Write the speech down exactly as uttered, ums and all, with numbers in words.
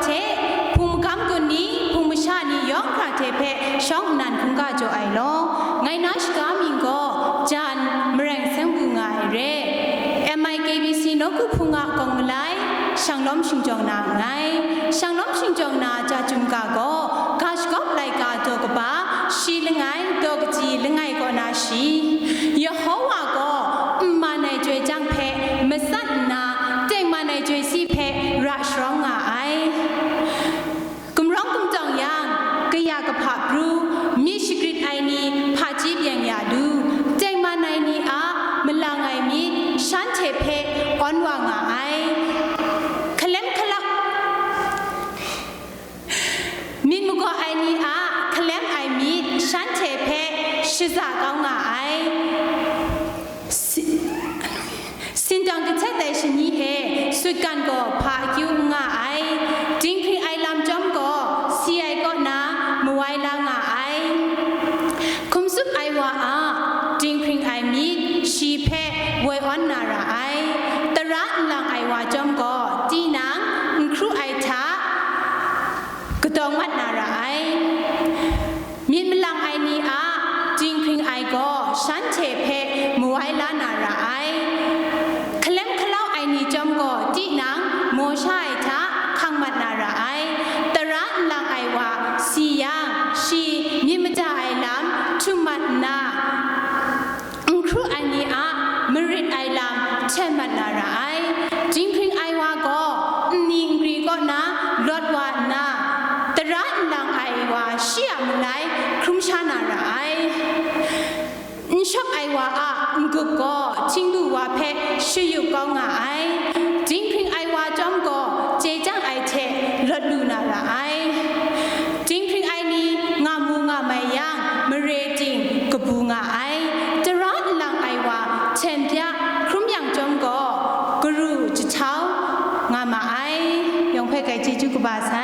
hte, hpung magam gun ni, hpung masha ni yawng hkra hte hpe shawng nnan hkungga jaw ai law, ngai na shaga mying gaw jan mareng seng lu nga ai re. M I K B C nawku hpung a kawng malai, shanglawm shingjawng na nngai. Shanglawm shingjawng na ja chyum ga gaw, ga shagawp laika daw kaba, shi langai, daw kaji langai kaw na shi. Yehova gaw n man ai chyoi chyang hpe matsat nna, tengman ai chyoi si hpe ra sharawng nga ai. Gumrawng gumtawng yang, kaya kahpa pru, myit shagrit ai ni hpaji byeng ya lu, tengman ai ni a malang ai myit shanhte hpe awn wa nga ai. Hkalem hkalak, myit magaw ai ni a hkalem ai myit shanhte hpe shaza kau nga ai. Si-, sindang kahtet ai shani e sutgan gaw hpa akyu n nga ai. Dinghpring ai lam chyawm gaw si ai kaw na mawai la nga ai. Hkum tsup ai wa a dinghpring ai myit shi hpe woi awn na ra ai. Tara nlang ai wa chyawm gaw tinang n hkru ai hta kadawng mat na ra ai. Myit malang ai ni a dinghpring ai gaw shanhte hpe mawai la na ra ai. Hkalem hkalau ai ni chyawm gaw tinang maw sha ai hta hkang mat na ra ai. Tara nlang ai wa si yang, shi myit mada ai lam htum mat nna, n hkru ai ni a marit ai lam hten mat na ra ai. Dinghpring ai wa gaw nni nkri kaw na lawt wa nna, tara nlang ai wa shi a malai hkrum sha na ra ai. N shawk ai wa a n-gup gaw htinglu wa hpe shayup kau nga ai. Dinghpring ai wa chyawm gaw chye chyang ai hte lawt lu na ra ai. Dinghpring ai ni nga mu nga mai yang, mare ting kabu nga ai. Tara nlang ai wa hten bya hkrum yang chyawm gaw, garu jahtau nga ma ai. Yawng hpe grai chyeju kaba sa